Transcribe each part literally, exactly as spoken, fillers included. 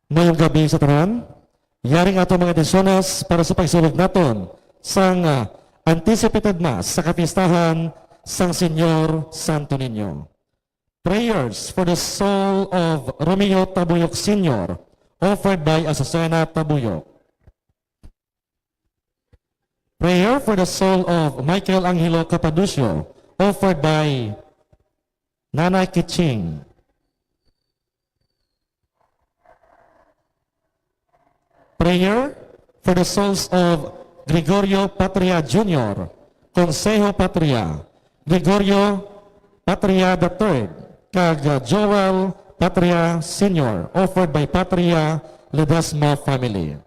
Mayong gabi sa tanan. Yari nga ato mga intensyones para sa pagsulog naton sang, ah, anticipated Mass sa kapistahan sang Señor Santo Niño. Prayers for the soul of Romeo Tabuyok Senior, offered by Azucena Tabuyok. Prayer for the soul of Michael Angelo Capaducio, offered by Nanay Kiching. Prayer for the souls of Gregorio Patria Junior, Consejo Patria, Gregorio Patria the third, kag Joel Patria Senior, offered by Patria Ledesma family.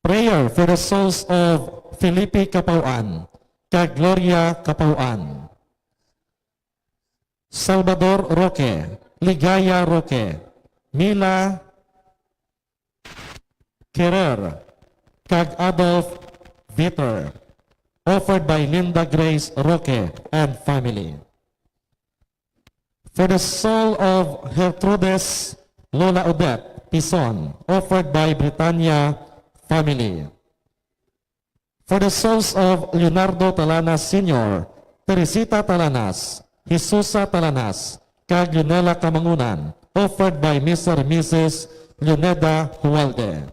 Prayer for the souls of Felipe Capauan kag Gloria Capauan, Salvador Roque, Ligaya Roque, Mila Querer, kag Adolf Vitter, offered by Linda Grace Roque and family. For the soul of Gertrudes Lola Odette Pison, offered by Britannia family. For the souls of Leonardo Talanas Senior, Teresita Talanas, Jesusa Talanas, kag Leonela Kamangunan, offered by Mister and Missus Leoneda Hualde.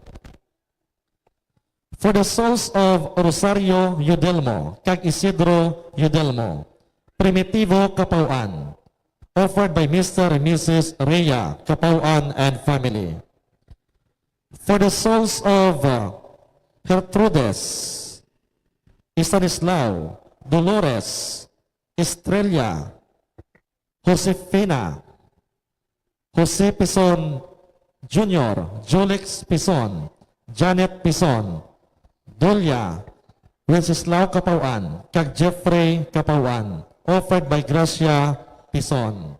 For the souls of Rosario Yudelmo kag Isidro Yudelmo, Primitivo Capauan, offered by Mister and Missus Rhea Capauan and family. For the souls of, uh, Gertrudes, Estanislao, Dolores, Estrella, Josefina, Jose Pison Junior, Jolex Pison, Janet Pison, Dolia, Wenceslao Capauan, kag Jeffrey Capauan, offered by Gracia Pison.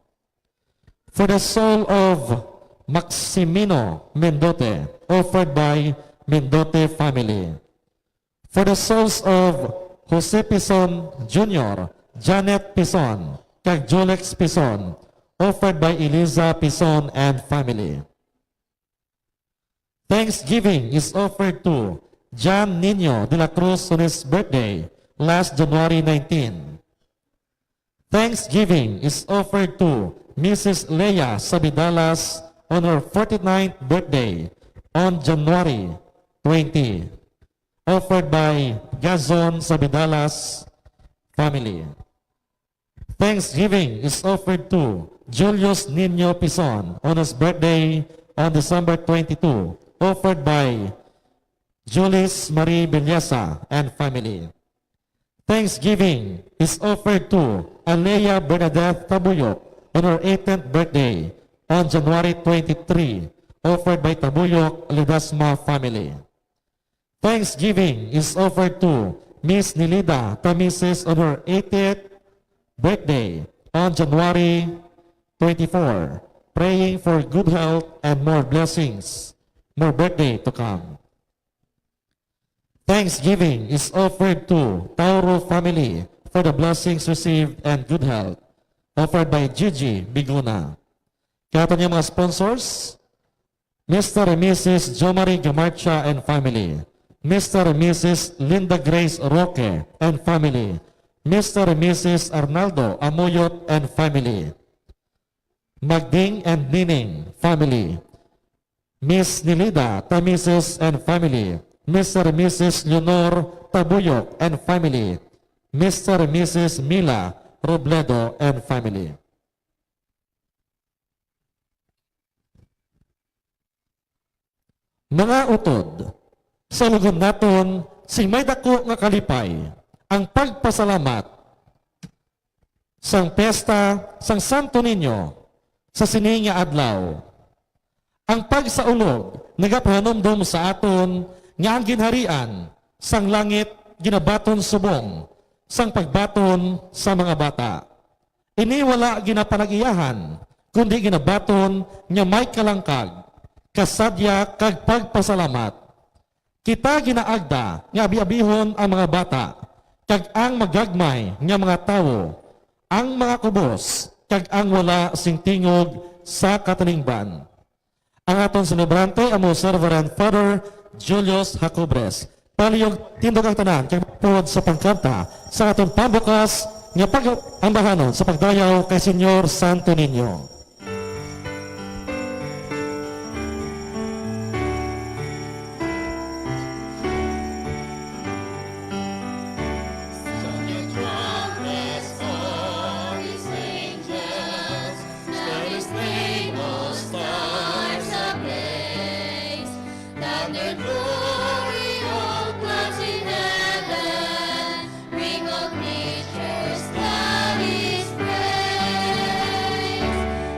For the soul of Maximino Mendote, offered by Mendote family. For the souls of Jose Pison Junior, Janet Pison, kag Jolex Pison, offered by Eliza Pison and family. Thanksgiving is offered to John Nino de la Cruz on his birthday last January nineteen. Thanksgiving is offered to Missus Leia Sabidalas on her forty-ninth birthday on January twenty, offered by Gazon Sabidalas family. Thanksgiving is offered to Julius Nino Pison on his birthday on December twenty-two, offered by Julius Marie Belleza and family. Thanksgiving is offered to Alea Bernadette Tabuyok on her eighteenth birthday on January twenty-three, offered by Tabuyok Ledesma family. Thanksgiving is offered to Miss Nilida Tamises on her eightieth birthday on January twenty-four, praying for good health and more blessings, more birthday to come. Thanksgiving is offered to Tauro family for the blessings received and good health, offered by Gigi Biguna. Kaya aton nga mga sponsors, Mister and Missus Jomari Gamarcha and family, Mister and Missus Linda Grace Roque and family, Mister and Missus Arnaldo Amoyot and family, Magding and Nining family, Miss Nilida Tamises and family, Mister and Missus Leonor Tabuyok and family, Mister and Missus Mila Robledo and family. Mga utod, salugon naton sing may daku nga kalipay ang pagpasalamat sang piyesta sang Santo Niño sa sini nga adlaw. Ang pagsaulog nagapahanumdom sa aton nga ang ginharian sang langit ginabaton subong sang pagbaton sa mga bata. Ini wala ginapanag-iyahan, kundi ginabaton nga may kalangkag, kasadya, kag pagpasalamat. Kita ginaagda nga abi-abihon ang mga bata, kag ang magagmay nga mga tawo, ang mga kubos, kag ang wala sing tingog sa katilingban. Ang aton selebrante amo si Reverend Father Julius Jacobres. Palihog tindog ang tanan kag magpuhod sa pagkanta sa aton pambukas nga pag-ambahanon sa pagdayaw kay Señor Santo Niño. Sound your trumpets for his angels, let his name all stars ablaze. Thunder, glory, all clouds in heaven, bring all creatures God his praise.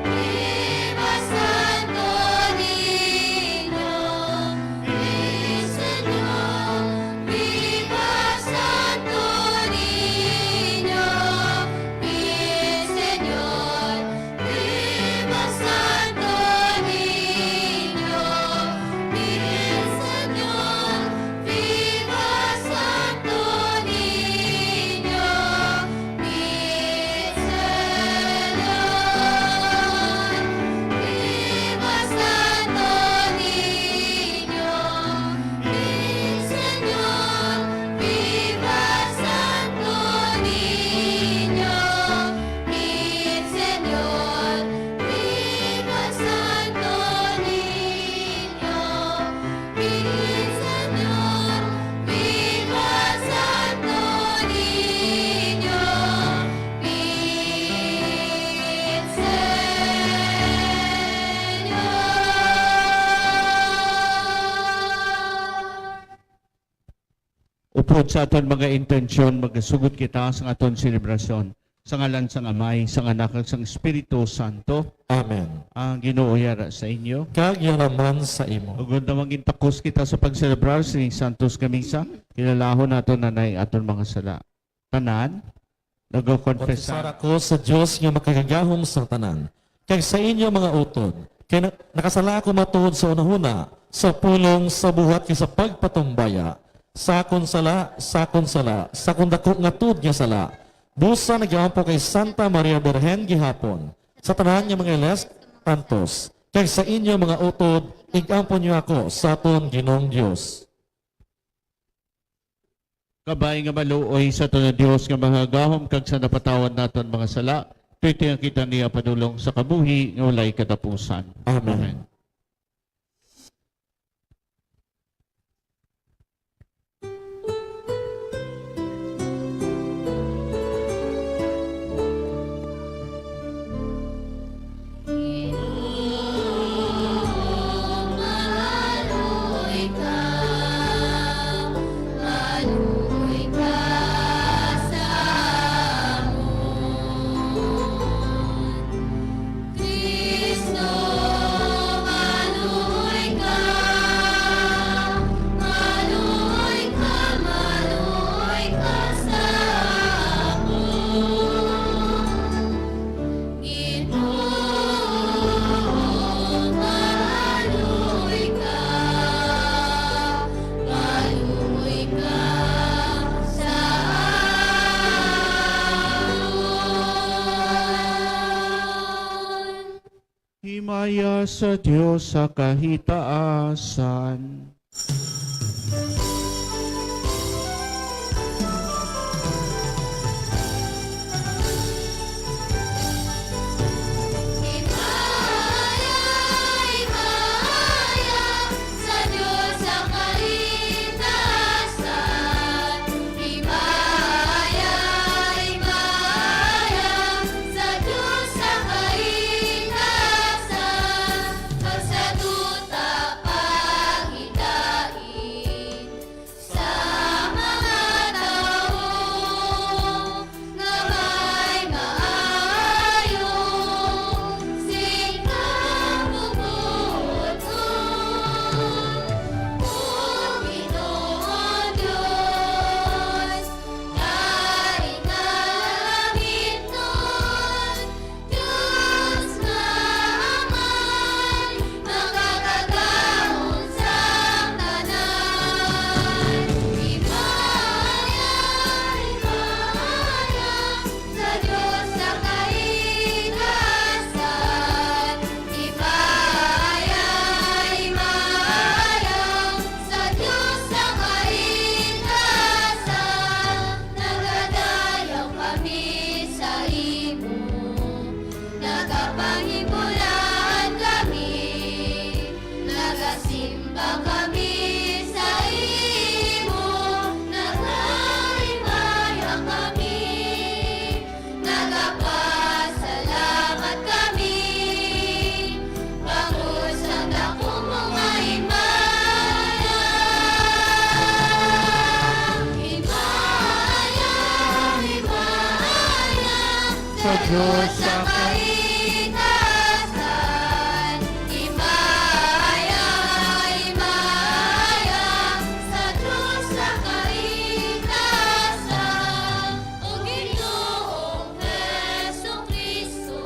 Viva Santo Niño, mi Señor. Viva Santo Niño, mi Señor. Viva Santo Niño, mi Señor. Viva Santo Niño, mi Señor. Viva Santo Niño, mi Señor. Viva Santo Niño, mi Señor. Viva Santo Niño, mi Señor. Viva Santo Niño, mi Señor. Upod sa aton mga intensyon, magasugot kita sa aton selebrasyon. Sa ngalan sang Amay, sang Anak, kag sang Espiritu Santo. Amen. Ang Ginoo yara sa inyo. Kag yara man sa imo. Ug undang mangintakos kita sa pagselebrar sining Santos nga Misa, kilalahon naton anay aton mga sala. Tanan, nagakonfesar ako sa Dios nga makagagahom sang tanan, kag sa inyo, mga utod, kay na-, nakasala ako matuod sa hunahuna, sa pulong, sa buhat, kag sa pagpatumbaya, sa akon sala, sa akon sala, sa akon daku nga tuod nga sala. Busa nagaampo kay Santa Maria Birhen gihapon, sa tanan nga mga iles, santos, kag sa inyo, mga utod, ig-ampo niyo ako sa aton Ginoong Dios. Kabay nga maluoy sa aton nga Dios nga magagahom kag sa napatawad naton mga sala, tuigtinga kita niya padulong sa kabuhi nga walay katapusan. Amen. Amen. Ginoo, maluoy ka, maluoy ka sa amon. Himaya sa Dios sa kahitaasan. Sa Dios sa kalinasan, himaya, himaya sa Dios sa kalinasan, kag sa duta paghidain. Diyos sa kaitaasan, himaya, himaya sa Diyos sa kaitaasan, o Ginoong Jesucristo,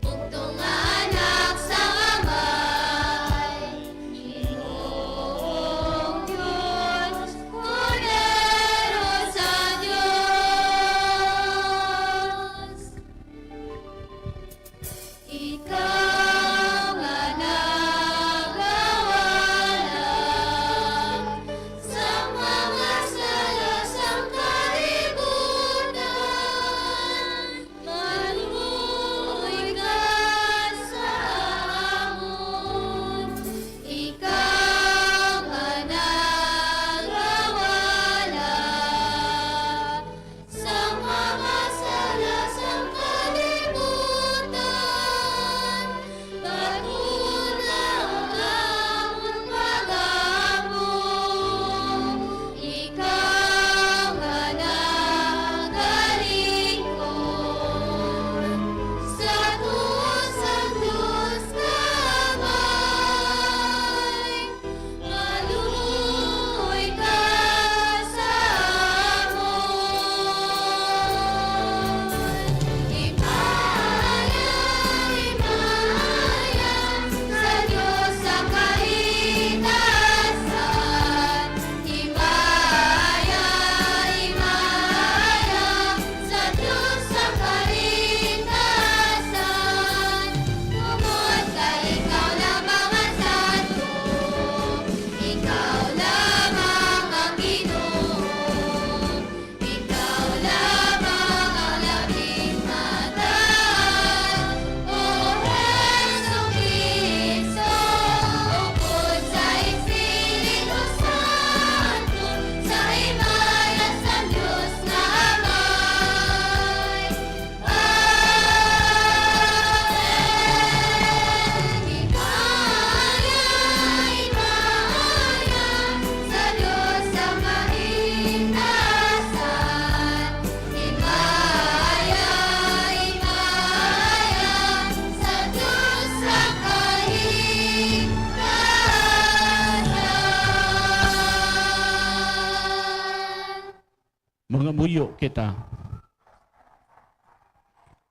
bugtong nga Anak sang Amay, Ginoong Dios, Kordero sa Dios. Ikaw nga nagawala sa mga sala sang kalibutan, maluoy ka sa amon. Ikaw nga nagawala sa mga sala sang kalibutan, bakuna ang amon pag-amon. Ikaw nga nagalingkod sa tuo sang Dios nga Amay, maluoy ka sa amon. Himaya, himaya sa Dios sa kaitaasan. Himaya, himaya sa Dios sa kaitaasan. Tungod kay ikaw lamang ang santo, ikaw lamang ang Ginoo, ikaw lamang ang labing mataas, O Jesucristo, upod sa Espiritu Santo, sa himaya sang Dios nga Amay. Amen. Himaya, himaya sa Dios sa kaitaasan. Himaya, himaya sa Dios sa kaitaasan. Mangamuyo kita.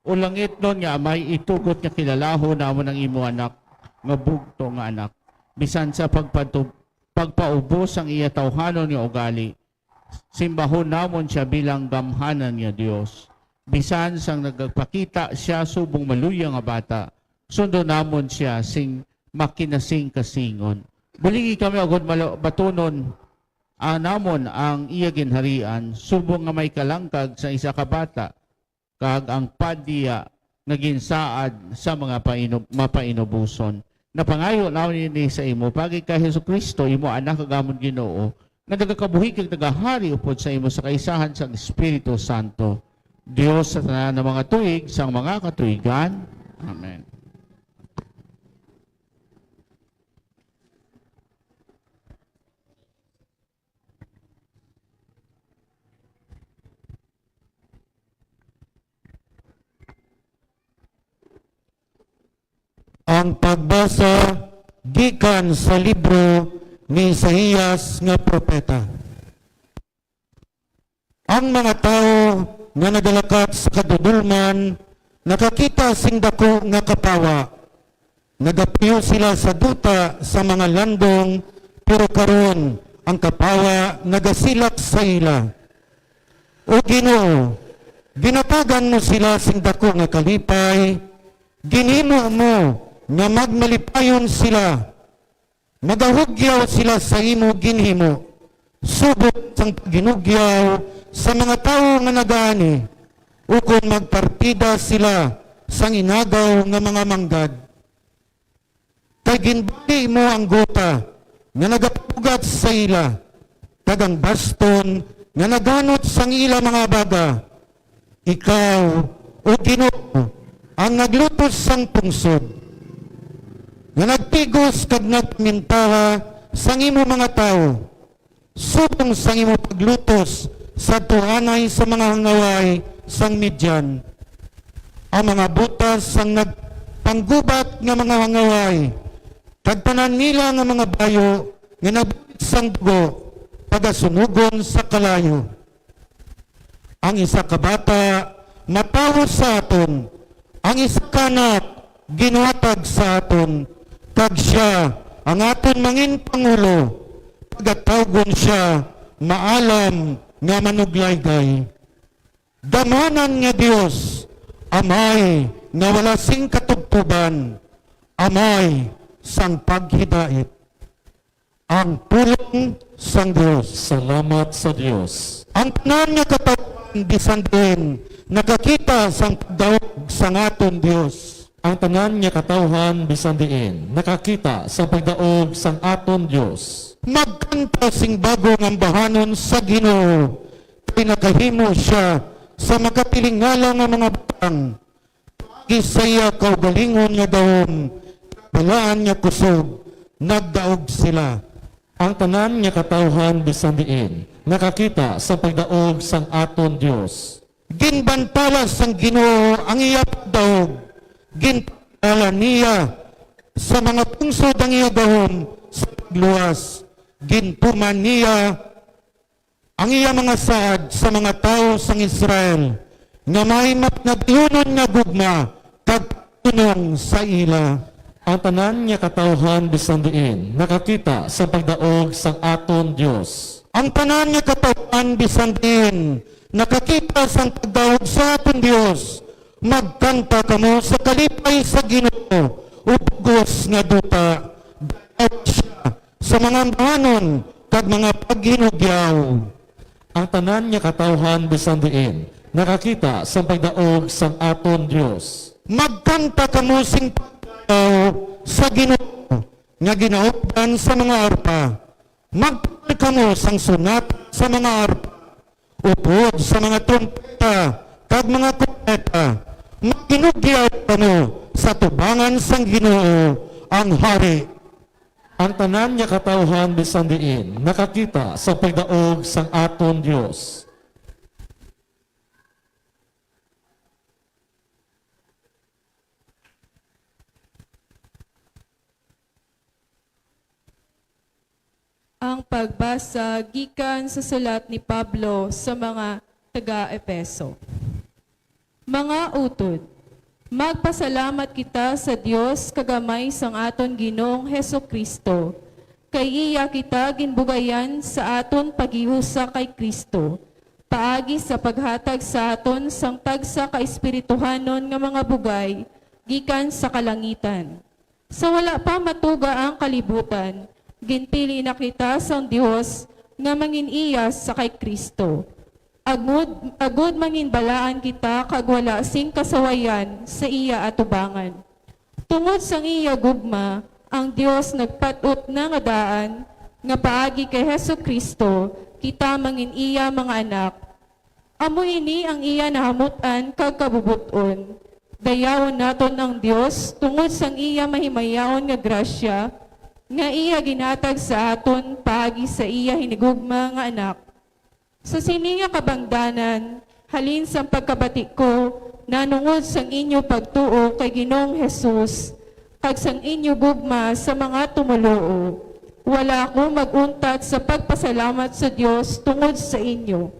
O langitnon nga Amay, itugot nga kilalahon namon ang imo Anak nga bugtong nga Anak. Bisan sa pagpatu-, pagpaubos sang iya tawhanon nga ugali, simbahon namon sia bilang gamhanan nga Dios. Bisan sang nagapakita sia subong maluya nga bata, sundon namon sia sing makinasingkasingon. Bulingi kami, agod malo-, batunon a namon ang iya ginharian, subong nga may kalangkag sa isa ka bata, kag ang padya nga ginsaad sa mga painub-, mapainuboson. Napangayo namon ini sa imo, paagi kay Jesu-Cristo, imo Anak kag amon Ginoo, nga nagakabuhi kag nagahari upod sa imo sa kaisahan sang Espiritu Santo, Dios sa tanan nga mga tuig sang mga katuigan. Amen. Ang pagbasa gikan sa libro ni Isaias nga propeta. Ang mga tawo nga nagalakat sa kadudolman nakakita sing daku nga kapawa. Nagapuyo sila sa duta sa mga landong, pero karon ang kapawa nagasilak sa ila. O Ginoo, ginatagan mo sila sing daku nga kalipay, ginhimo mo nga magmalipayon sila. Magahugyaw sila sa imo ginhimo, subong sang paghinugyaw sa mga tawo nga nagaani, ukon magpartida sila sang inagaw nga mga manggad. Kay ginbali mo ang guta nga nagapugat sa ila, kag ang baston nga naganot sang ila mga baga. Ikaw, O Ginoo, ang naglutos sang pungsod, nga nagtigos kag nagpamintaha sang imo mga tawo, subong sang imo paglutos sadto anay sa mga hangaway sang Midian. Ang mga butas sang nagpanggubat nga mga hangaway, kag tanan nila nga mga bayo nga nagbuhit sang dugo, pagasunugon sa kalayo. Ang isa ka bata matawo sa aton, ang isa ka anak ginhatag sa aton, kag sia ang aton mangin pangulo. Pagatawgon sia Maalam nga Manuglaygay. Gamhanan nga Dios, Amay nga wala sing katubtoban, Amay sang paghidait. Ang pulong sang Dios. Salamat sa Dios. Ang tanan nga katawhan bisan diin nakakita sang pagdaog sang aton Dios. Ang tanan nga katawhan bisan diin nakakita sang pagdaog sang aton Dios. Magkanta sing bag-o nga ambahanon sa Ginoo, kay nakahimo sia sa makatilingala nga mga butang. Paagi sa iya kaugalingon nga gahom, balaan nga kusog, nagdaog sila. Ang tanan nga katawhan bisan diin nakakita sa pagdaog sang aton Dios. Ginbantala sang Ginoo ang iya pagdaog, ginpakilala niya sa mga pungsod ang iya gahom sa pagluwas, gintuman niya ang iya mga saad sa mga tawo sang Israel, nga may mapanabiunon nga gugma kag pagtunong sa ila. Ang tanan nga katawhan bisan diin nakakita sa pagdaog sang aton Dios. Ang tanan nga katawhan bisan diin nakakita sang pagdaog sa aton Dios. Magkanta kamo sa kalipay sa Ginoo, O bug-os nga duta, dayaw siya sa mga ambahanon kag mga paghinugyaw. Ang tanan nga katawhan bisan diin nakakita sang pagdaog sang aton Dios. Magkanta kamo sing pagdayaw sa Ginoo nga ginaupdan sa mga arpa. Magpukol kamo sang sunat sa mga arpa, upod sa mga trumpeta kag mga korneta. Maghinugyaw kamo sa tubangan sang Ginoo, ang Hari. Ang tanan nga katawhan bisan diin nakakita sa pagdaog sang aton Dios. Ang pagbasa gikan sa sulat ni Pablo sa mga taga-Efeso. Mga utod, magpasalamat kita sa Dios kag Amay sang aton Ginoong Jesu-Cristo, kay iya kita ginbugayan sa aton paghiusa kay Cristo, paagi sa paghatag sa aton sang tagsa ka espirituhanon nga mga bugay gikan sa kalangitan. Sa wala pa matuga ang kalibutan, ginpili na kita sang Dios nga mangin-iya sa kay Cristo, agud, agud manginbalaan kita kag wala sing kasawayan sa iya atubangan. Tungod sang iya gugma, ang Dios nagpat-ot na nga daan nga paagi kay Jesu-Cristo kita mangin-iya mga anak. Amo ini ang iya nahamut-an kag kabubot-on. Dayawon naton ang Dios tungod sang iya mahimayaon nga grasya nga iya ginhatag sa aton paagi sa iya hinigugma nga Anak. Sa sini nga kabangdanan, halin sang pagkabati ko nahanungod sang inyo pagtuo kay Ginoong Jesus, kag sang inyo gugma sa mga tumoluo, wala ako mag-untat sa pagpasalamat sa Dios tungod sa inyo.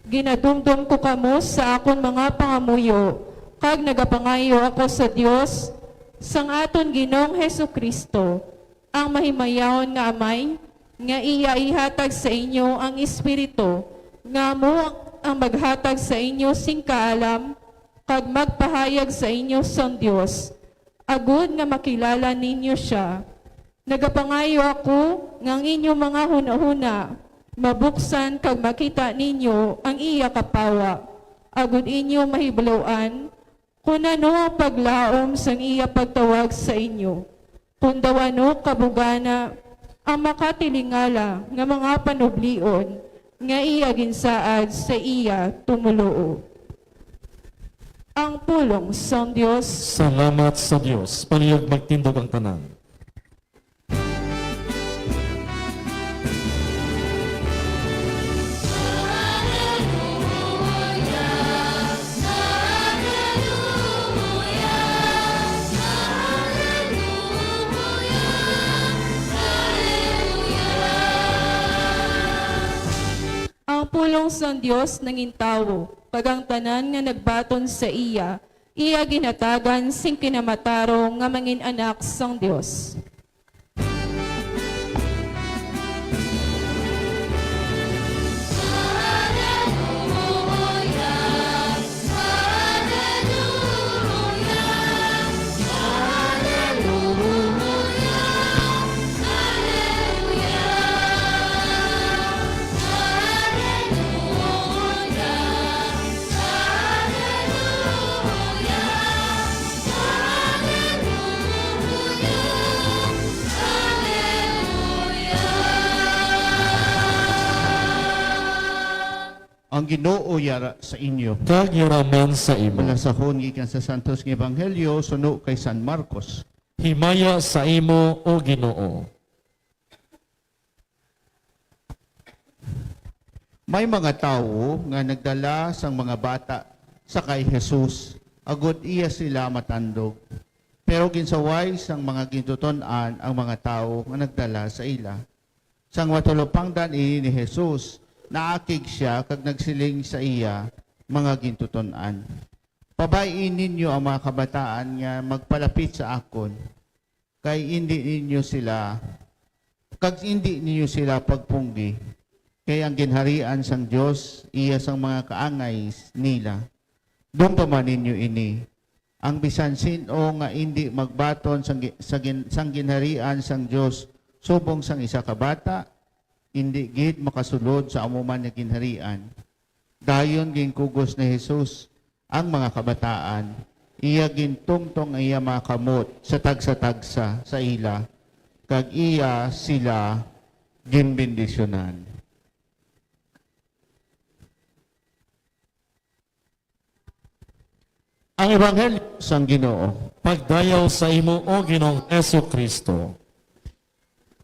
Ginadumdom ko kamo sa akon mga pangamuyo, kag nagapangayo ako sa Dios, sang aton Ginoong Jesu-Cristo, ang mahimayaon nga Amay, nga iya ihatag sa inyo ang Espiritu, nga amo ang maghatag sa inyo sing kaalam, kag magpahayag sa inyo sang Dios, agud nga makilala ninyo sia. Nagapangayo ako nga ang inyo mga hunahuna mabuksan kag makita ninyo ang iya kapawa, agud inyo mahibaloan kon ano ang paglaom sang iya pagtawag sa inyo, kon daw ano kabugana ang makatilingala nga mga panublion nga iya ginsaad sa iya tumoluo. Ang pulong sang Dios. Salamat sa Dios. Palihog magtindog ang tanan. Pulong sang Dios nangin tawo, kag ang tanan nga nagbaton sa iya, iya ginhatagan sing kinamatarong nga mangin-anak sang Dios. Ang Ginoo yara sa inyo. Kag yara man sa imo. Balasahon gikan sa Santos nga Ebanghelyo suno kay San Marcos. Himaya sa imo, O Ginoo. May mga tawo nga nagdala sang mga bata sa kay Jesus, agod iya sila matandog. Pero ginsaway sang mga gintuton-an ang mga tawo nga nagdala sa ila. Sang matalupangdan ini ni Jesus, naakig sia kag nagsiling sa iya mga gintuton-an, "Pabay-i ninyo ang mga kabataan nga magpalapit sa akon, kay indi ninyo sila, kag indi ninyo sila pagpunggi, kay ang ginharian sang Dios iya sang mga kaangay nila. Dumduman ninyo ini, ang bisan sin-o nga indi magbaton sang gi-, sa gin-, sang ginharian sang Dios subong sang isa ka bata, indi gid makasulod sa amo man nga ginharian." Dayon ginkugos ni Jesus ang mga kabataan, iya gintungtong ang iya mga kamot sa tagsa-tagsa sa ila, kag iya sila ginbendisyonan. Ang Ebanghelyo sang Ginoo. Pagdayaw sa imo, O Ginoong Jesu-Cristo.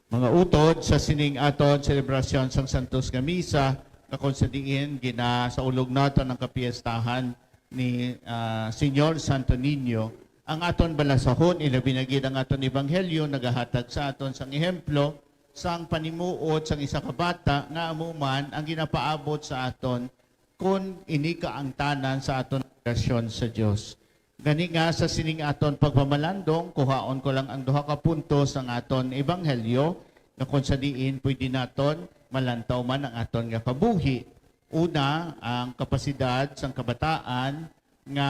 Mga utod, sa sining aton selebrasyon sang Santos nga Misa, nga kung sa diin ginasaulog naton ang kapiestahan ni, ah, Señor Santo Niño, ang aton balasahon, ilabi na gid ang aton ebanghelyo, nagahatag sa aton sang ehemplo sang panimuot sang isa ka bata nga amo man ang ginapaabot sa aton kon ini kaangtanan sa aton relasyon sa Dios. Gani nga, sa sining aton pagpamalandong, kuhaon ko lang ang duha ka punto sang aton ebanghelyo, nga kon sa diin pwede naton malantaw man ang aton nga kabuhi. Una, ang kapasidad sang kabataan nga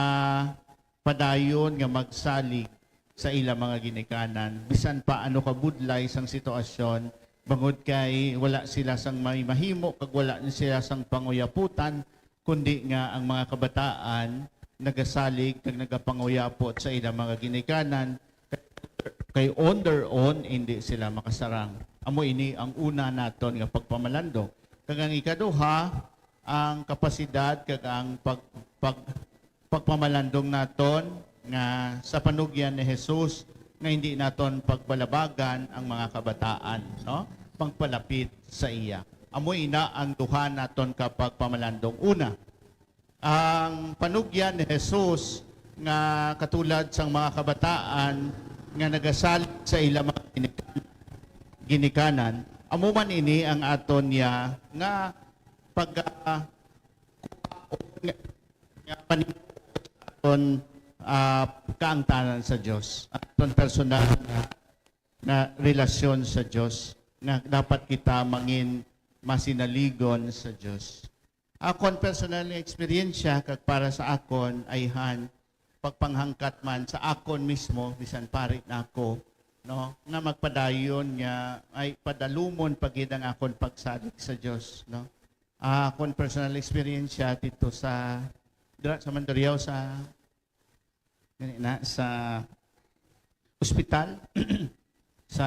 padayon nga magsalig sa ila mga ginikanan, bisan pa ano kabudlay sang sitwasyon, bangod kay wala sila sang may mahimo kag wala sila sang panguyaputan, kundi nga ang mga kabataan nagasalig kag nagapanguyapot sa ila mga ginikanan, kay on their own hindi sila makasarang. Amo ini ang una naton nga pagpamalandong. Kag ang ikaduha, ang kapasidad kag ang pag-, pag-, pagpamalandong naton nga sa panugyan ni Jesus nga hindi naton pagbalabagan ang mga kabataan, no? Pagpalapit sa iya. Amo ina ang duha naton ka pagpamalandong. Una, ang panugyan ni Jesus nga katulad sang mga kabataan nga nagasalig sa ila mga ginikan-, ginikanan, amo man ini ang aton niya nga pag, ah, nga, nga panimbuot sa aton, ah, kaangtanan sa Dios, aton personal nga, nga relasyon sa Dios, nga dapat kita mangin masinaligon sa Dios. Akon personal nga eksperyensya, kag para sa akon, ayhan, pagpanghangkat man sa akon mismo, bisan pari na ako, no, nga magpadayon nga ay padalumon pa gid ang akon pagsalig sa Dios, no. Ah, akon personal eksperyensya dito sa, dira sa Mandurriao, sa, gani na, sa ospital sa,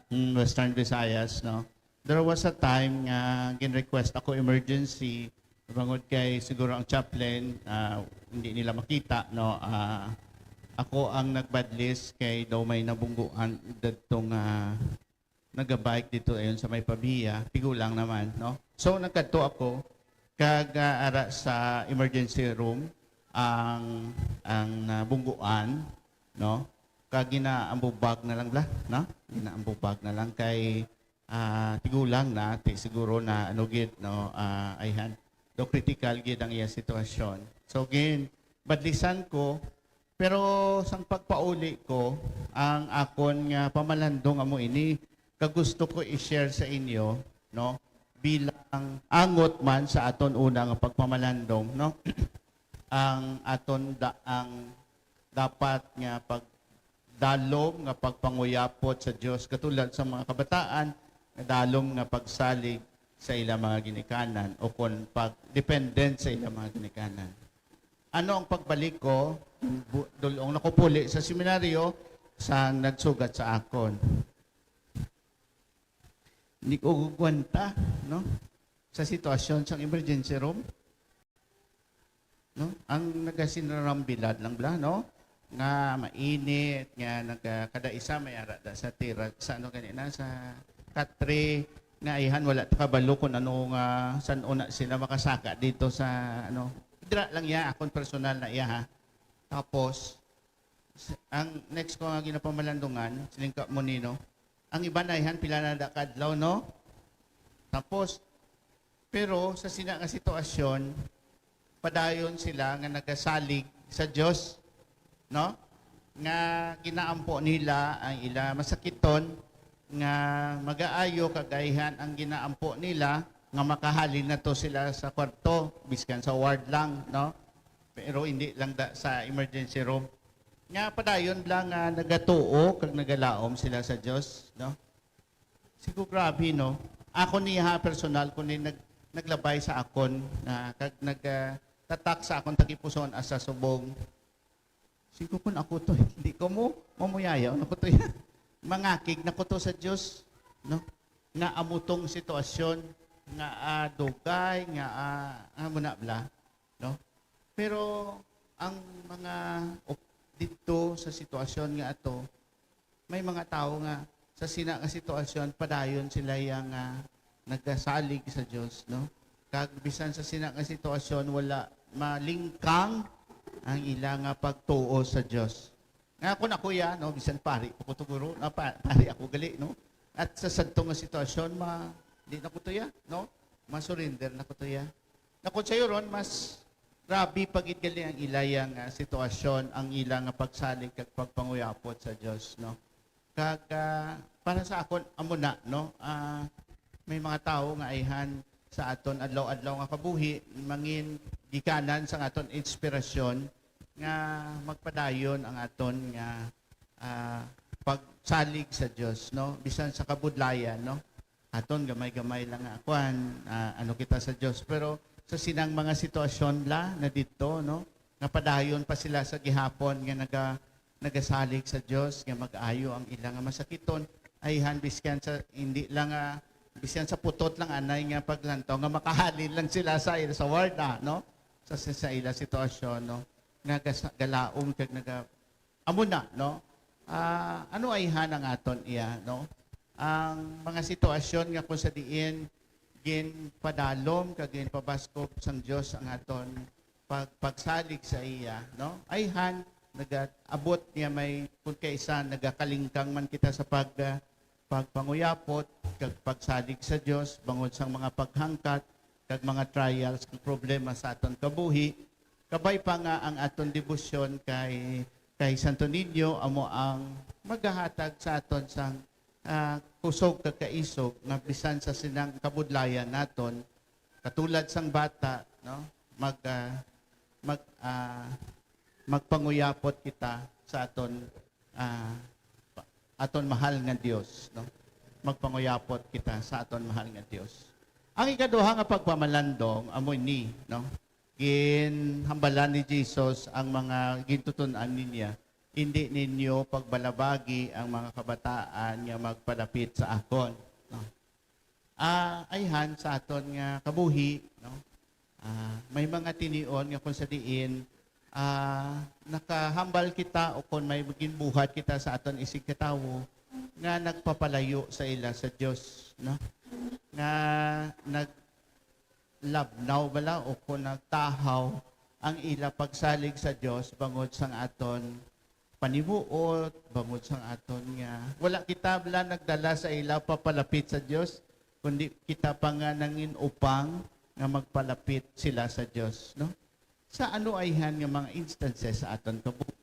mm, Western Visayas, no. There was a time nga gin-request ako emergency, bangod kay siguro ang chaplain, ah, hindi nila makita, no. Ah, ako ang nagbadlis kay daw may nabungguan dadto nga nagabike dito ayon sa may Pavia, tigulang naman, no? So, nagkadto ako, kag, ah, ara sa emergency room ang, ang nabungguan, no? Kag ginaambubag na lang bla, no? Ginaambubag na lang kay ah, tigulang na, ti siguro na ano gid, no, ah, ayhan, do critical gid ang iya sitwasyon. So, gin, badlisan ko, pero sang pagpauli ko, ang akon nga pamalandong amo ini, kag gusto ko i-share sa inyo, no, bilang angot man sa aton una nga pagpamalandong, no, ang aton da, ang dapat nga pagdalom nga pagpanguyapot sa Dios, katulad sa mga kabataan, nga dalom nga pagsalig sa ila mga ginikanan o kon pag-dependent sa ila mga ginikanan. Ano ang pagbalik ko? Bu-, dulong nakupuli sa seminaryo sang nagsugat sa akon. Hindi ko gugwanta, no? Sa sitwasyon sang emergency room. No? Ang nagasirambilad lang bala, no? Nga mainit, nga naga-, kada isa may ara da sa tira, sa ano ganina, sa katre, nga ayhan wala ta kabalo kung ano nga, san-o na sila makasaka dito sa, ano. Dira lang iya, akon personal na iya, ha. Tapos, s-, ang next ko nga ginapamalandungan, siling ka mo ni, no? Ang iban ayhan, pila na da ka adlaw, no? Tapos, pero sa sina nga sitwasyon, padayon sila nga nagasalig sa Dios, no? Nga ginaampo nila ang ila masakiton, nga magaayo kag ayhan ang ginaampo nila nga makahalin na to sila sa kwarto, biskan sa ward lang, no? Pero hindi lang da, sa emergency room. Nga padayon lang nga nagatuo kag nagalaom sila sa Dios, no? Sigo grabe, no? Ako niya, personal ko ni nag-, naglabay sa akon, na kag nag, ah, tatak sa akon tagipusoon asa subong. Sigo kun ako to, hindi ko mo mamuyaya, ano ko to yan? Mangakig na ko to sa Dios, no? Nga amo tong sitwasyon nga, ah, dugay, nga, ah, amo na bala, no? Pero ang mga op-, didto sa sitwasyon nga ato, may mga tawo nga sa sina nga sitwasyon, padayon sila yang, ah, nagasalig sa Dios, no? Kag bisan sa sina nga sitwasyon, wala malingkang ang ila nga pagtuo sa Dios. Nga ako na, kuya, no, bisan pari ko to, guro, na pa-, pari ako gali, no? At sa sadto nga sitwasyon, ma-, di na ko to ya, no? Ma-surrender na ko to ya. Na kung sayo ron, mas grabe pa gid gali ang ila yang, ah, sitwasyon, ang ila nga pagsalig kag pagpanguyapot sa Dios, no? Kag, ah, para sa akon, amo na, no? Ah, may mga tawo nga ayhan sa aton adlaw-adlaw nga kabuhi, mangin gikanan sang aton inspirasyon nga magpadayon ang aton nga, ah, pagsalig sa Dios, no? Bisan sa kabudlayan, no? Aton gamay-gamay lang nga, kwan, ah, ano kita sa Dios. Pero sa sinang mga sitwasyon la na didto, no? Nga padayon pa sila sa gihapon nga naga-, nagasalig sa Dios, nga mag-ayo ang ila nga masakiton. Ayhan, biskan sa, hindi lang, ah, biskan sa putot lang anay nga paglantaw, nga makahalin lang sila sa, sa ward, ah, no? Sa, sa, sa ila sitwasyon, no? Nga gasa-, galaom kag naga-, amo na, no? Ah, ano ayhan ang aton iya, no? Ang mga sitwasyon nga kung sa diin ginpadalom kag ginpabaskog sang Dios ang aton pag-, pagsalig sa iya, no? Ayhan, nagaabot niya may, kung kaisa, nagakalingkang man kita sa pag-, ah, pagpanguyapot kag pagsalig sa Dios bangod sang mga paghangkat kag mga trials kag problema sa aton kabuhi. Kabay pa nga ang aton debosyon kay, kay Santo Niño amo ang magahatag sa aton sang, ah, kusog kag kaisog nga bisan sa sinang kabudlayan naton, katulad sang bata, no, mag, ah, mag, ah, magpanguyapot kita sa aton, ah, aton mahal nga Dios, no? Magpanguyapot kita sa aton mahal nga Dios. Ang ikaduha nga pagpamalandong amo ni, no? Ginhambalan ni Jesus ang mga gintuton-an niya, "Indi ninyo pagbalabagi ang mga kabataan nga magpadapit sa akon." No? Ah, ayhan sa aton nga kabuhi, no? Ah, may mga tinion nga kung sa diin, ah, nakahambal kita o kung may ginbuhat kita sa aton isigkatawo nga nagpapalayo sa ila sa Dios, no? Nga naglabnaw bala o kung nagtahaw ang ila pagsalig sa Dios bangod sang aton panimuot, bangod sang aton nga wala kita bala nagdala sa ila papalapit sa Dios, kundi kita pa nga nangin upang nga magpalapit sila sa Dios, no? Sa ano ayhan nga mga instances sa aton kabuhi,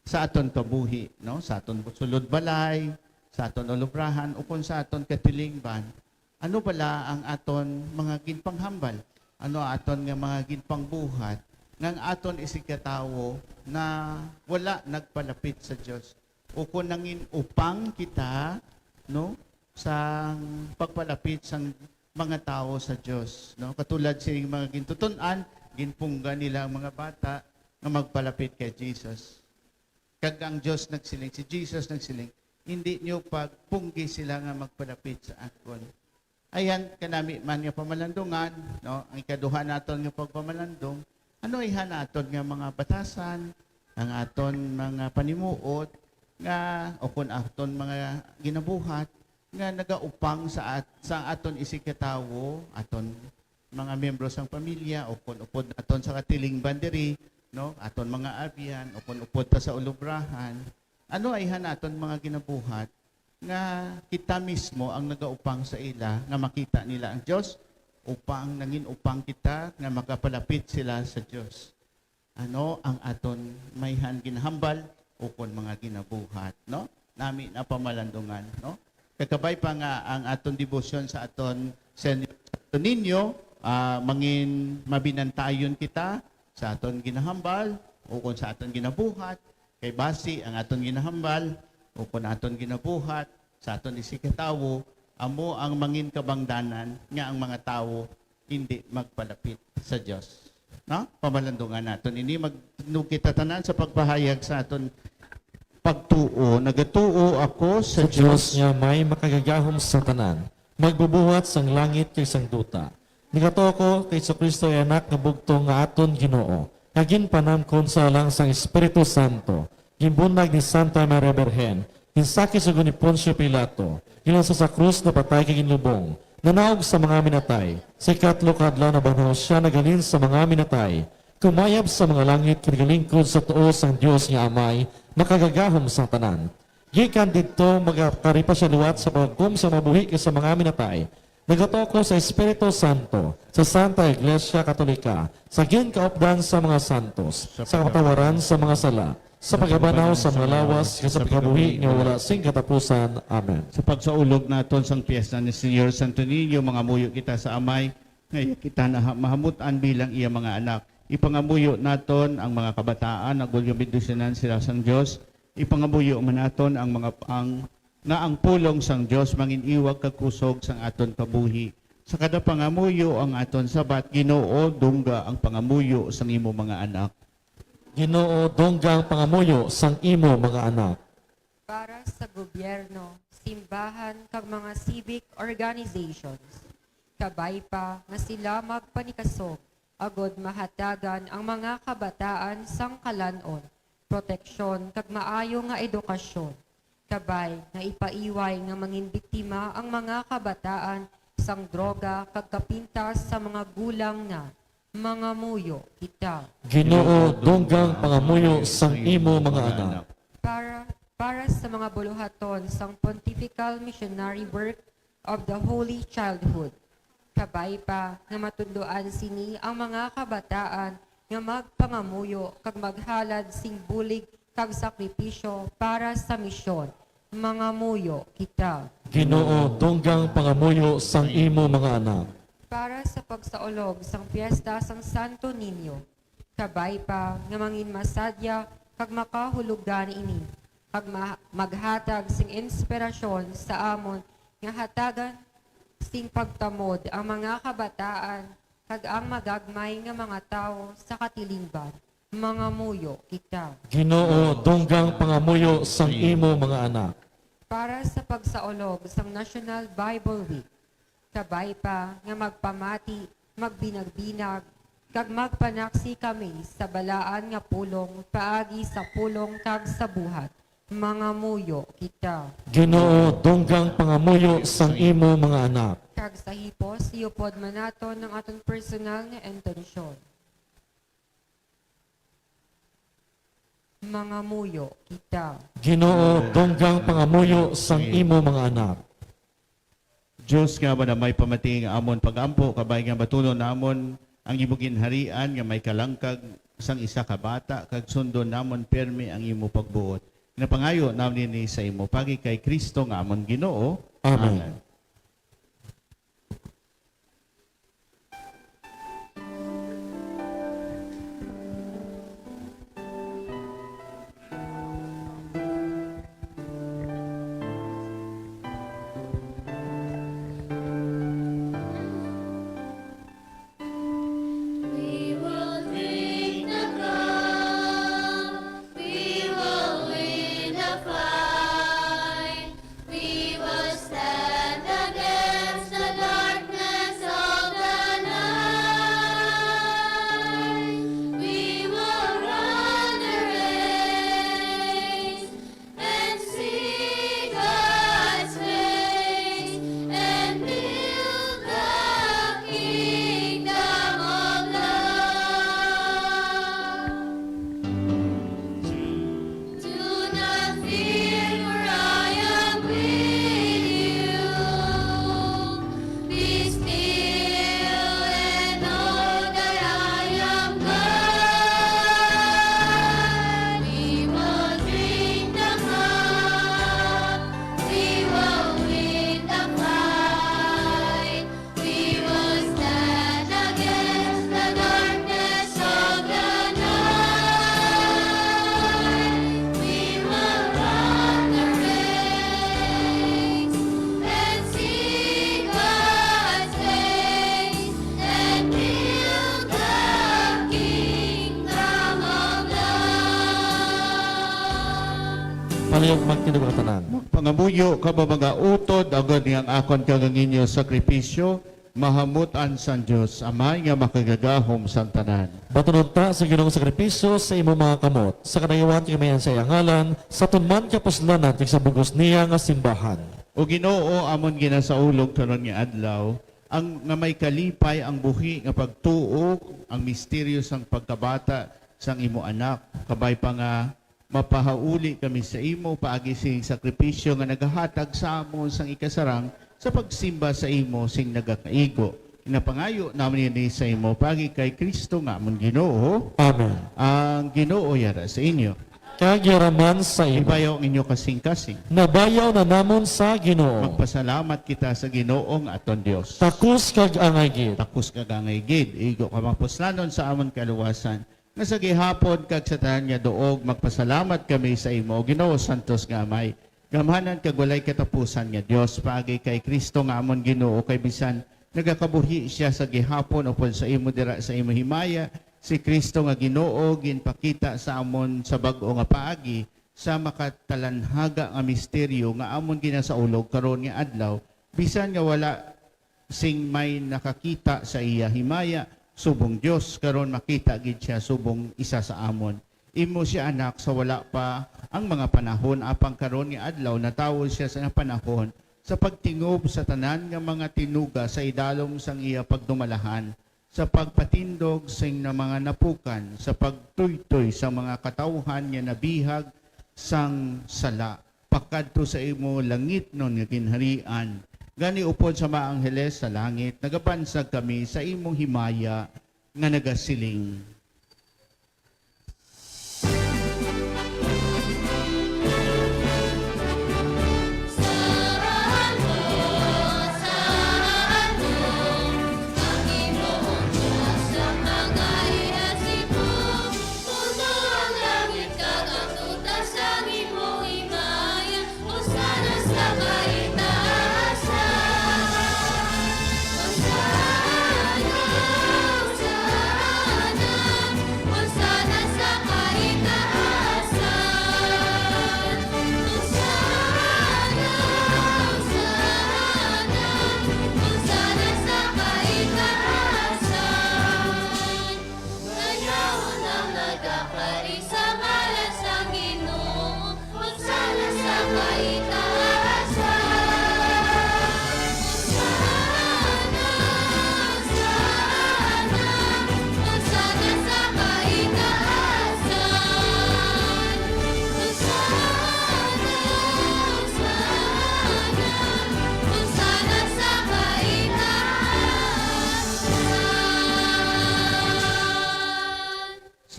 sa aton kabuhi, no? Sa aton sulod balay, sa aton ulubrahan, o kung sa aton katilingban, ano bala ang aton mga ginpanghambal? Ano aton nga mga ginpangbuhat nga ang aton isigkatawo na wala nagpalapit sa Dios? O kung nangin upang kita, no, sa pagpalapit sang mga tawo sa Dios, no? Katulad sining mga gintuton-an, ginpungga nila ang mga bata nga magpalapit kay Jesus. Kag ang Dios nagsiling, si Jesus nagsiling, "Hindi niyo pagpunggi sila nga magpalapit sa akon." Ayan, kanami man nga pamalandungan, no? Ang ikaduha naton nga pagpamalandong, ano ayhan naton nga mga batasan, ang aton mga panimuot nga, o kun aton mga ginabuhat nga nagaupang sa at-, sa aton isigkatawo, aton mga miyembro sang pamilya, o kun upod naton sa katilingban diri, no? Aton mga abyan, o kun upod ta sa ulubrahan. Ano ayhan naton mga ginabuhat nga kita mismo ang nagaupang sa ila nga makita nila ang Dios, upang nangin upang kita nga makapalapit sila sa Dios? Ano ang aton mayhan ginahambal ukon mga ginabuhat, no? Nami na pamalandungan, no? Kakabay pa nga ang aton debosyon sa aton Señor Santo Niño, ah, mangin mabinantayon kita sa aton ginahambal ukon sa aton ginabuhat, kay basi ang aton ginahambal ukon aton ginabuhat sa aton isigkatawo amo ang mangin kabangdanan nga ang mga tawo hindi magpalapit sa Dios. No? Pamalandungan naton ini. Magtindog kita tanan sa pagpahayag sa aton pagtuo. Nagatuo ako sa Sa Dios Dios. Nga may makagagahom sa tanan, magbubuhat sang langit kag sang duta. Nagatuo ko kay Jesu-Cristo ay Anak nga bugtong nga aton Ginoo, nga ginpanamkon sa alang sang Espiritu Santo, ginbunyag ni Santa Maria Birhen, ginsakit sa ni Poncio Pilato, ginlunsad sa krus, napatay kag ginlubong, nanaog sa mga minatay, sa ikatlo ka adlaw nabanhaw sia, naghalin sa mga minatay, kumayab sa mga langit, kag nagalingkod sa tuo sang Dios nga Amay makagagahom sang tanan. Gikan didto, magakari pa sia liwat sa paghukom sa mga buhi kag sa mga minatay. Nagatuo ko sa Espiritu Santo, sa Santa Iglesia Katolika, sa ginkaupdan sa mga santos, sa kapatawaran sa mga sala, sa pagabanaw sa mga lawas, kag sa pagkabuhi nga wala sing katapusan. Amen. Sa pagsaulog naton sang piyesta ni Señor Santo Niño, mangamuyo kita sa Amay nga iya kita na mahamut-an bilang iya mga anak. Ipangamuyo naton ang mga kabataan, agod nga bendisyonan sila sang Dios. Ipangamuyo man naton ang mga, ang, nga ang pulong sang Dios mangin-iwag kag kusog sang aton kabuhi. Sa kada pangamuyo ang aton sabat, Ginoo, dungga ang pangamuyo sang imo mga anak. Ginoo, dungga ang pangamuyo sang imo mga anak. Para sa gobyerno, simbahan, kag mga civic organizations, kabay pa nga sila magpanikasog agod mahatagan ang mga kabataan sang kalan-on, proteksyon, kag maayo nga edukasyon, kabay nga ipaiway nga mangin biktima ang mga kabataan sang droga kag kapintas sa mga gulang na mangamuyo kita. Ginoo, dungga ang pangamuyo sang imo mga anak. Para, para sa mga buluhaton sang Pontifical Missionary Work of the Holy Childhood, kabay pa nga matudloan sini ang mga kabataan nga magpangamuyo kag maghalad sing bulig kag sakripisyo para sa misyon. Mangamuyo kita. Ginoo, dungga ang pangamuyo sang imo mga anak. Para sa pagsaulog sang piyesta sang Santo Niño, kabay pa nga mangin masadya kag makahulugan ini, kag ma-, maghatag sing inspirasyon sa amon nga hatagan sing pagtamod ang mga kabataan kag ang magagmay nga mga tawo sa katilingban. Mangamuyo kita. Ginoo, dungga ang pangamuyo sang imo mga anak. Para sa pagsaulog sang National Bible Week, kabay pa nga magpamati, magbinag-binag, kag magpanaksi kami sa balaan nga pulong paagi sa pulong kag sa buhat. Mangamuyo kita. Ginoo, dungga ang pangamuyo sang imo mga anak. Kag sa hipos, iupod man naton ang aton personal nga intensyon. Mangamuyo kita. Ginoo, dunggang pangamuyo sang imo mga anak. Dios nga amo na may pamati nga amon pag-ampo, kabay nga batunon namon ang imo ginharian nga may kalangkag sang isa ka bata, kag sundon namon pirme ang imo pagbuot. Napangayo namon ini sa imo pagi kay Cristo nga amon Ginoo. Amen. Amen. We will drink the cup, we will win the fight, we will stand against the darkness of the night. We will run the race and see God's face and build the kingdom of love. Do not fear, for I am with you. Be still and know that I am God. We will drink the cup, we will win the fight. We will stand against the darkness of the night. We will run the race and see God's face and build the kingdom of love. Palihog magtindog ang tanan. Pangamuyo kamo, mga utod, agod nga ang akon kag ang inyo sakripisyo mahamut-an sang Dios Amay nga makagagahom sang tanan. Batunon ta sa Ginoong sakripisyo sa imo mga kamot, sa kadayuhan kag kamayan sa iya ngalan, sa aton man kapuslanan kag sa bug-os niya nga simbahan. O Ginoo, amon ginasaulog karon nga adlaw, ang, nga may kalipay ang buhi nga pagtuo, ang misteryo sang pagkabata sang imo Anak, kabay pa nga mapahauli kami sa imo paagi sing sakripisyo nga nagahatag sa amon sang ikasarang sa pagsimba sa imo sing nagakaigo. Ginapangayo namon ini sa imo paagi kay Cristo nga amon Ginoo. Amen. Ang Ginoo yara sa inyo. Kag yara man sa imo. Ibayaw ang inyo kasing-kasing. Nabayaw na namon sa Ginoo. Magpasalamat kita sa Ginoo nga aton Dios. Takos kag angay gid. Takos kag angay gid. Igo ka mapuslanon sa amon kaluwasan. Nga sa gihapon kag sa tanan nga duog, magpasalamat kami sa imo, O Ginoo, santos nga Amay, gamhanan kag walay katapusan nga Dios, paagi kay Cristo nga amon Ginoo, kay bisan nagakabuhi sia sa gihapon upod sa imo dira sa imo himaya, si Cristo nga Ginoo ginpakita sa amon sa bag-o nga paagi, sa makatalanhaga nga misteryo nga amon ginasaulog karon nga adlaw, bisan nga wala sing may nakakita sa iya himaya subong Dios, karon makita gid sia subong isa sa amon. Imo sia anak sa wala pa ang mga panahon, apang karon nga adlaw natawo sia sa panahon sa pagtingob sa tanan nga mga tinuga sa idalom sang iya pagdumalahan, sa pagpatindog sing na mga napukan, sa pagtuytoy sa mga katawuhan nga nabihag sang sala, pakadto sa imo langitnon nga ginharian. Gani, upod sa mga angheles sa langit, nagabansag kami sa imong himaya nga nagasiling. Puno ang langit kag ang duta sang imong himaya. Hosanna sa kaitaasan. Hosanna, Hosanna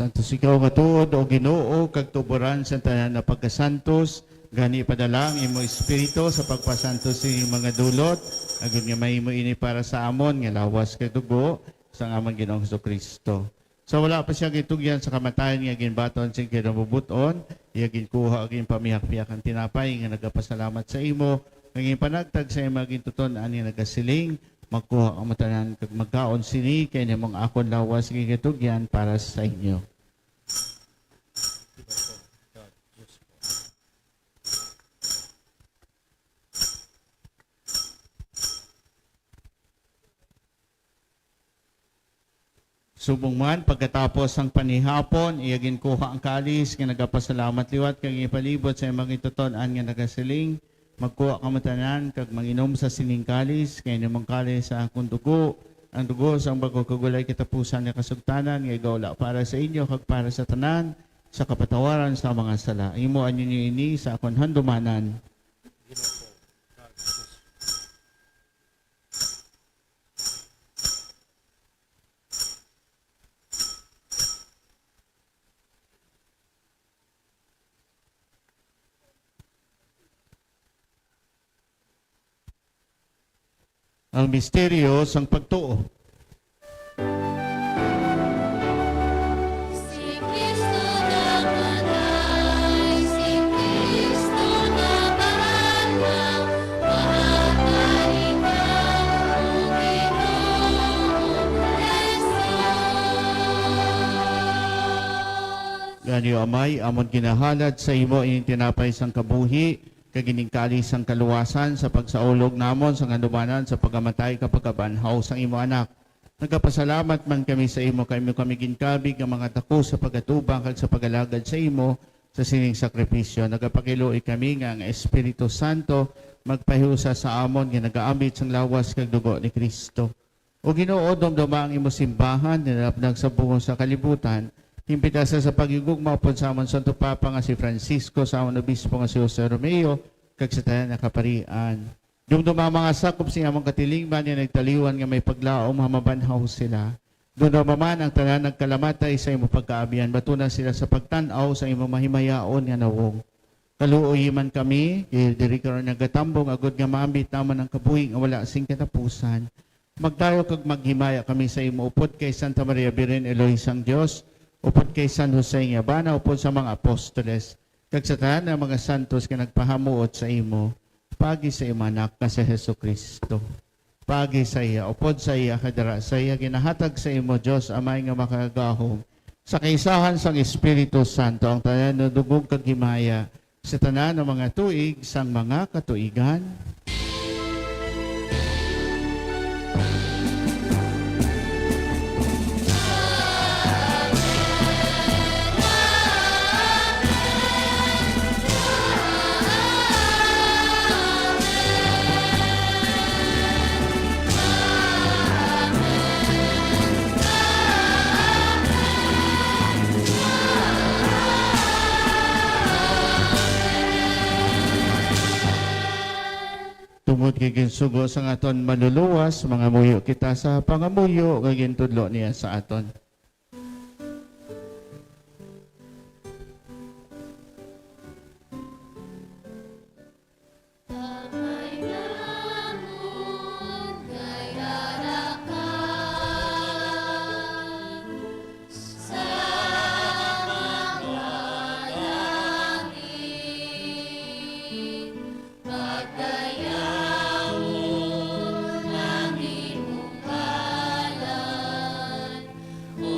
Santos ikaw nga tuod, O Ginoo, kag tuboran sa tanan nga pagkasantos, gani padala ang imo Espiritu sa pagpasantos sining mga dulot, agod nga mahimo ini para sa amon nga lawas kag dugo sang amon Ginoong Jesu-Cristo. Sa wala pa siya gintugyan sa kamatayon nga ginbaton sing kinabubut-on, iya ginkuha ag ginpamihak-pihak ang tinapay nga nagapasalamat sa imo, nga ginpanagtag sa imo gintuton-an nga nagasiling, "Magkuha kamo tanan kag magkaon sini, kay amo ang akon lawas nga ginatugyan para sa inyo." Subong man, pagkatapos sang panihapon, iya ginkuha ang kalis nga nagapasalamat liwat kag ginpalibot sa imo gintuton-an nga nagasiling, "Magkuha kamo tanan kag manginom sa sining kalis, kay amo ang kalis sa akon dugo, ang dugo sang bag-o kag walay katapusan nga kasugtanan nga igaula para sa inyo kag para sa tanan sa kapatawaran sa mga sala. Imo ninyo ini sa akon handumanan." Ang misteryo sang pagtuo. Si Cristo namatay, si Cristo nabanhaw, maabalik ang Ginoong Jesus. Gani, O Amay, amon ginahalad sa imo ining tinapay sang kabuhi, kag ining kalis sang kaluwasan, sa pagsaulog namon sang handumanan sa pagkamatay kag pagkabanhaw sang imo Anak. Nagapasalamat man kami sa imo kay imo kami ginkabig nga mga takos sa pag-atubang kag sa pag-alagad sa imo sa sining sakripisyo. Nagapakiluoy kami nga ang Espiritu Santo magpahiusa sa amon nga nagaambit sang lawas kag dugo ni Cristo. O Ginoo, dumduma ang imo simbahan nga nalapnag sa bungos sa kalibutan. Himpita sa paghigugma upod sa amon Santo Papa nga si Francisco, sa amon Obispo nga si Jose Romeo, kag sa tanan nga kaparian. Dumduma ang mga sakop sing amon katilingban nga nagtaliwan nga may paglaom nga mabanhaw sila. Dumduma man ang tanan nagkalamatay sa imo pagkaabyan. Batuna sila sa pagtan-aw sa imo mahimayaon nga nawong. Kaluoyi man kami, kay diri ka ron nagatambong, agod nga maambit namon ang kabuhi nga wala sing katapusan. Magdayo kag maghimaya kami sa imo upod kay Santa Maria Birhen, Iloy sang Dios, upod kay San Jose nga bana, upod sa mga apostoles, kag sa tanan nga mga santos nga nagpahamuot sa imo, paagi sa imo Anak nga si Jesu-Cristo. Paagi sa iya, upod sa iya, kag dara sa iya, ginahatag sa imo, Dios Amay nga Makagagahom, sa kaisahan sang Espiritu Santo, ang tanan nga dungog kag himaya, sa tanan nga mga tuig sang mga katuigan. Tungod kay ginsugo sang aton Manluluwas, mangamuyo kita sa pangamuyo nga gintudlo niya sa aton. Pagdayawon ang imong ngalan, o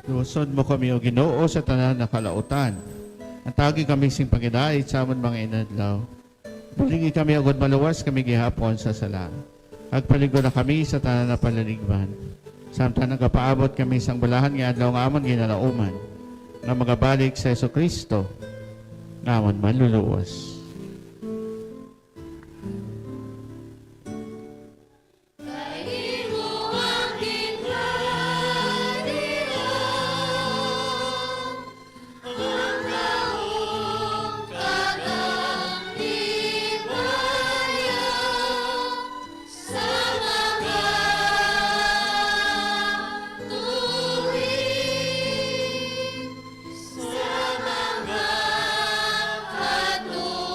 Luwason mo kami, O Ginoo, sa tanan nga kalautan. Hatagi kami sing pagidait sa amon mga inadlaw. Bulingi kami, agod maluwas kami gihapon sa sala, kag paliguna kami sa tanan nga pananigban, samtang nagapaabot kami sang bulahan nga adlaw nga amon ginalauman, nga magabalik si Jesu-Cristo nga amon Manluluwas. Kay imo ang ginharian, ang gahom kag ang ligaya sa mga tuig, sa mga katuigan.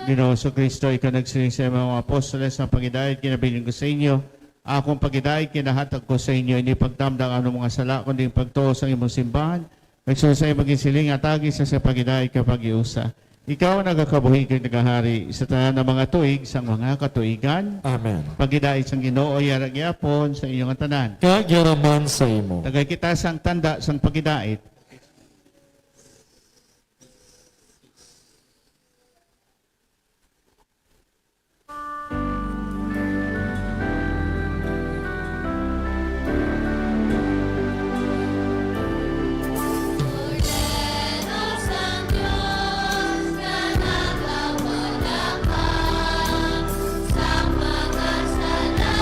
Ginoong Jesu-Cristo, ikaw nagsiling sa imong mga apostoles, ang pagidait ginabilin ko sa inyo, akong pagidait ginahatag ko sa inyo. Hindi pagdamdang ang mga sala, kundi ang pagtuo sa imong simbahan. Nagsusa imong ginsiling, hatagi sa siya pagidait kag paghiusa. Ikaw nagakabuhi kag nagahari sa tanan nga mga tuig sang mga katuigan. Amen. Pagidait sang Ginoo yara gyapon sa inyo nga tanan. Kag yara man sa imo. Tagay kita sang tanda sang pagidait. Kordero sang Dios nga nagapalakpak sa mga sala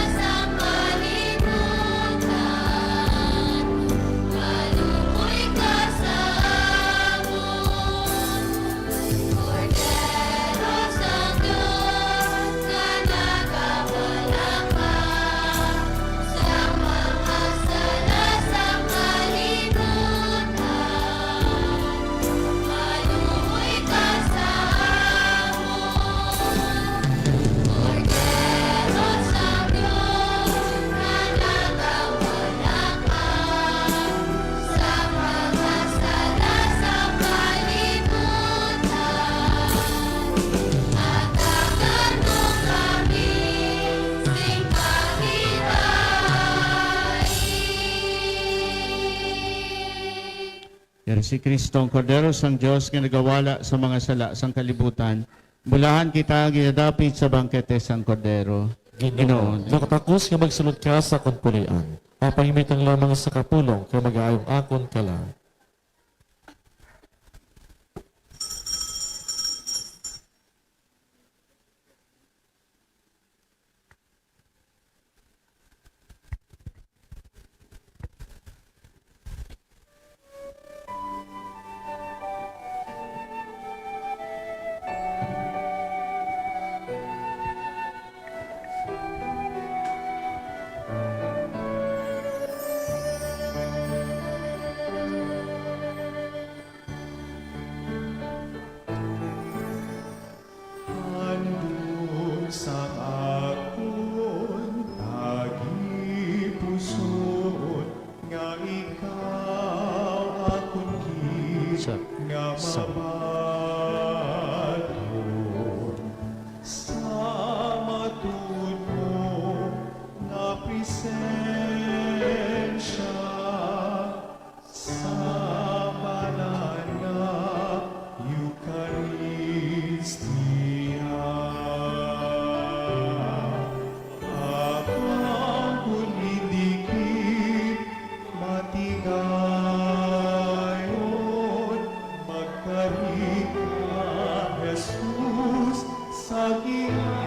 sang kalibutan, maluoy ka sa amon. Kordero sang Dios nga nagapalakpak sa mga sala sa kalibutan, hatagan mo kami sing pagidait. Yari si Cristo, ang Kordero sang Dios nga nagawala sa mga sala sang kalibutan. Bulahan kita ginadapit sa bangkete sang Kordero. Ginoo, Ginoo, nakatakos nga magsulod ka sa akon puloy-an. Papahimutang lamang sa kapulong, kay mag-aayong akon ka lang. Handom sang akon tagipusoon nga ikaw akon gid Sa, nga sa mabaton sa matuod mo nga presensya. Sa banal nga Eukaristia, apan kon hindi gid matigayon, magkari ka, Jesus, sa ginharian.